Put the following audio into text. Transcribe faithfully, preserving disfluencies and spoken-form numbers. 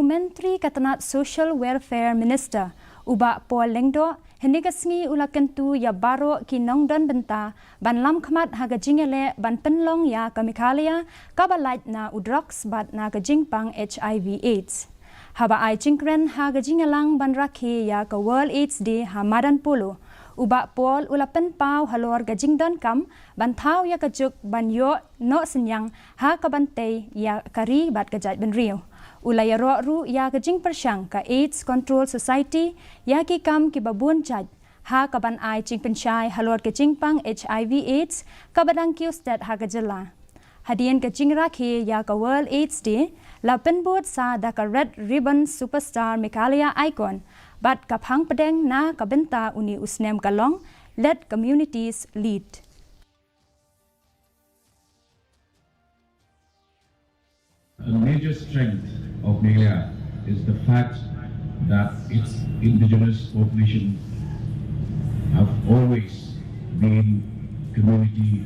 Myntri ka tnat Social Welfare Minister, u Bah Paul Lyngdoh, hynne ka sngi u la kyntu ïa baroh ki nongdon bynta ban lam khmat ha ka jingïaleh ban pynlong ïa ka Meghalaya kaba lait na u drugs bad na ka jingpang HIV AIDS. Haba ai jingkren ha ka jingïalang ban rakhe ïa ka World AIDS Day ha madan Polo, u Bah Paul u la pynpaw halor ka jingdonkam ban thaw ïa ka juk ban ïoh noh synñiang ha kaban tei ïa ka ri bad ka jaitbynriew. U la ïaroh ruh ïa ka jingpyrshang ka AIDS Control Society ïa ki kam kiba bun jait ha kaban ai jingpynshai halor ka jingpang HIV AIDS kaba dang kiew stet ha ka jylla. Hadien ka jingrakhe ïa ka World AIDS Day, la pynbud sa da ka Red Ribbon Superstar Meghalaya Icon bad ka phang pdeng na ka bynta une u snem ka long Let Communities Lead. A major strength of Meghalaya is the fact that its indigenous population have always been community